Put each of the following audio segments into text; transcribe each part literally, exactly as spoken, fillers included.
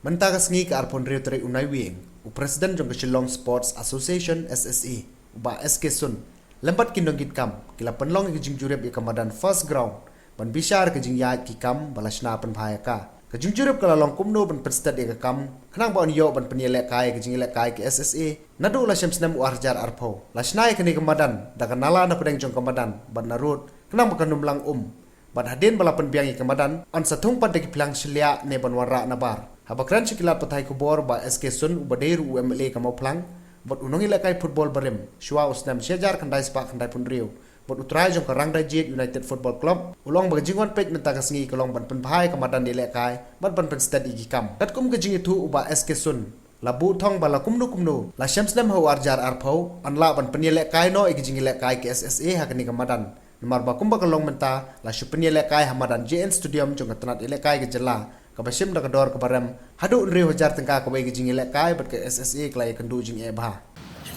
Mynta ka sngi ka arphew hynriew tarik u Naiwieng, u President jong ka Shillong Sports Association, S S A, u Bah S K Sun, lem bad ki nongkitkam, ki la pynlong ïa ka jingjurip ïa ka madan First Ground, ban bishar ka jingïaid ki kam ba la shna pynbha ïa ka. Ka jingjurip ka la long kumno ban pynstet ïa ka kam, khnang ba yn ïoh ban pynïalehkai ïa ka jingïalehkai ka S S A, naduh la shem snem u ar hajar arphew. La shna ïa kane ka madan, da ka nala na pdeng jong ka madan, bad na rud, khnang ba kan ym lang um. Bad hadien ba la pynbiang ïa ka madan, yn sa thung pat da ki phlang shiliah ne ban wanrah nabar. Haba kren sha ki lad pathai khubor, Bah S K Sun, uba dei ruh u M L A ka Mawphlang, bad u nongïalehkai football barim, shuwa u snem shi hajar khyndai spah khyndai phew hynriew, bad u trai jong ka Rangdajied United Football Club, u la ong ba ka jingwan peit mynta ka sngi ka long ban pynbha ïa ka madan ïalehkai, bad ban pynstet ïa ki kam. Katkum ka jingïathuh u Bah S K Sun, la buh thong ba la kumno kumno, la shem snem ha u ar hajar arphew, yn lah ban pynïalehkai noh ïa ka jingïalehkai ka S S A ha kane ka madan. Namar ba kumba ka long mynta, la shu pynïalehkai ha madan J N Stadium jong ka tnat ïalehkai ka jylla, kaba shim da ka dor kaba rem, haduh hynriew hajar tyngka kawei ka jingïalehkai bad ka S S A ka la ïakynduh jingeh bha.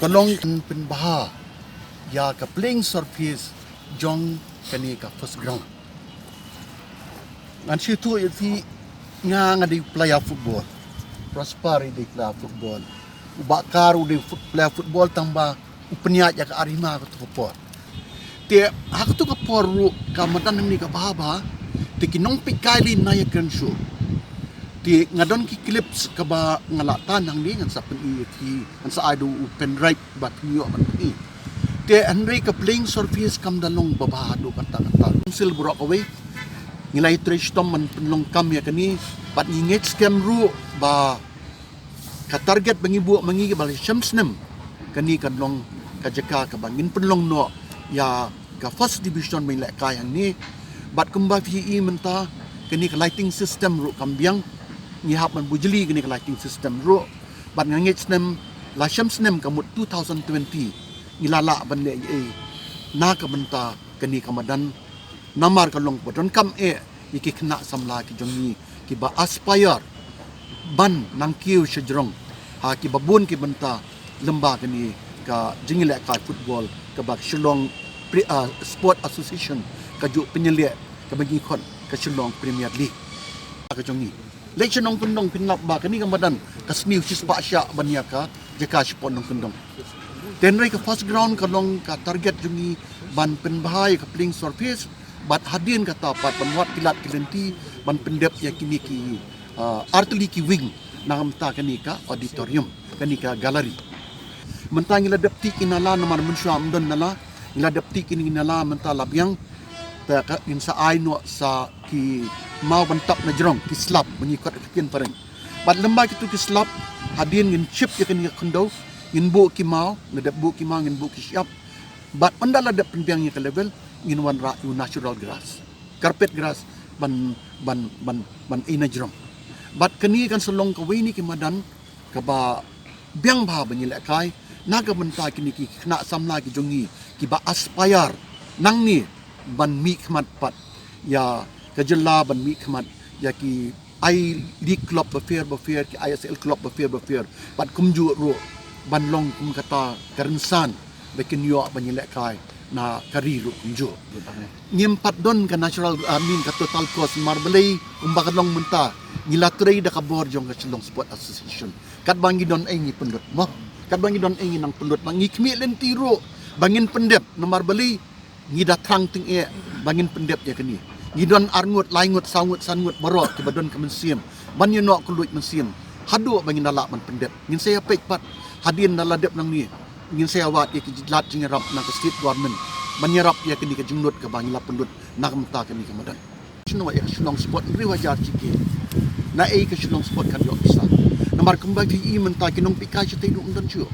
Ka long kan pynbha ïa ka playing surface jong kane ka First Ground. Ngan shu ïathuh ïa phi, nga nga dei player football. Prosper i dei player football. U Bah Kar u dei foot-, player football, tang ba u pynïaid ïa ka ar hima kato ka por. Te ha kato ka por ruh ka madan hangne ka bha bha. Te ki nongpeitkai lei na ïakren shuh. Te nga don ki clips kaba nga la tan hangne, ngan sa pyni ïa phi, ngan sa ai da u pen right ba phin ïoh ban pyni. Te hynrei ka playing surface kam da long ba bha haduh katta katta. Council baroh kawei, ngi la ïatrei shitom ban pynlong kam ïa kane, bad ngi ngeit skhem ruh ba ka target ba ngi buh ma ngi ba la shem snem, kane kan long ka jaka kaba ngin pynlong noh ïa ka first division ban ïalehkai hangne. Bad kumba phi i mynta, kane ka lighting system ruh kam biang, ngi hap ban bujli kane ka lighting system ruh. Bad nga ngeit snem, la shem snem ka mut two thousand twenty, ngi la lah ban leh ei ei na ka bynta kane ka madan. Namar ka long ba donkam eh ïa ki khynnah samla ki jong ngi kiba aspire ban nang kiew shajrong ha kiba bun ki bynta lyngba kane ka jingïalehkai football kaba ka Shillong Pre-, ah, Sport Association ka ju pynïaleh, kaba ngi khot ka Shillong Premier League. Ka jong ngi. Leit sha nongkyndong phin lap ba kane ka madan ka sniew shispah shah ban ïa ka jaka shapoh nongkyndong. Te hynrei ka First Ground ka long ka target jong ngi ban pynbha ïa ka playing surface, bad hadien kata pat ban wad ki lad ki lynti ban pyndep ïa kine ki, ah, artylli ki wing na ka bynta kane ka auditorium, kane ka gallery. Mynta ngi la dep tih ki nala, namar mynshuwa ym don nala, ngi la dep tih kine ki nala, mynta la biang. Te ka ngin sa ai noh sa ki maw ban tap na jrong, ki slab, ba ngi khot ha ka ktien phareng. Bad lyngba kito ki slab, hadien ngin ship ïa kane ka khyndew, ngin buh ki maw, la dep buh ki maw, ngin buh ki shyiap. Bad ynda la dep pynbiang ïa ka level, ngin wanrah ïa u natural grass, carpet grass, ban, ban, ban, ban ai na jrong. Bad kane kan sa long kawei na ki madan kaba biang bha ban ïalehkai na ka bynta kine ki khynnah samla ki jong ngi kiba aspire nangne ban mihkhmat pat ïa ka jylla, ban mihkhmat ïa ki I-League club bapher bapher, ki I S L club bapher bapher, bad kumjuh ruh ban long kum kata ka rynsan ba kin ïoh ban ïalehkai na ka ri ruh kumjuh. Ngim pat don ka natural, I mean, ka total cost, namar balei, kumba ka long mynta, ngi la trei da ka bor jong ka Shillong Sport Association. Katba ngi don ei ngi pynlut mo. Katba ngi don ei ngi nang pynlut, ba ngi khmih lynti ruh ba ngin pyndep, namar balei, ngi da thrang tyngeh ba ngin pyndep ïa kane. Ngi don ar ngut, lai ngut, saw ngut, san ngut baroh kiba don ka mynsiem ban ïa noh kylluid mynsiem haduh ba ngin da lah ban pyndep. Ngin sa ïa peit pat hadien da la dep nangne, ngin sa ïa wad ïa ki lad jingïarap na ka state government ban ïarap ïa kane ka jinglut kaba ngi la pynlut na ka bynta kane ka madan. Shano ïa ka Shillong Sport, hynriew hajar G K. Na ei ka Shillong Sport kan ïoh pisa? Namar kumba phi i mynta ki nongpeitkai shatei duh ym don shuh.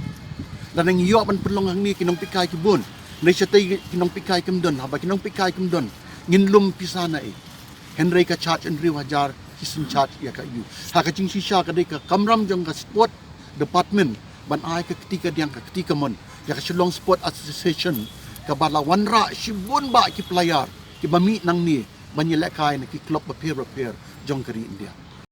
Lada ngi ïoh ban pynlong hangne ki nongpeitkai ki bun. Hynrei shatei ki nongpeitkai kim don, haba ki nongpeitkai kim don, ngin lum pisa na ei? Hynrei ka charge hynriew hajar ki sngewcharge ïa ka aiu? Ha ka jingshisha ka dei ka kamram jong ka sport department ban ai ka kti kadiang ka kti kamon ïa ka Shillong Sport Association kaba la wanrah shibun bah ki player kiba mih nangne ban ïalehkai na ki club bapher bapher jong ka ri India.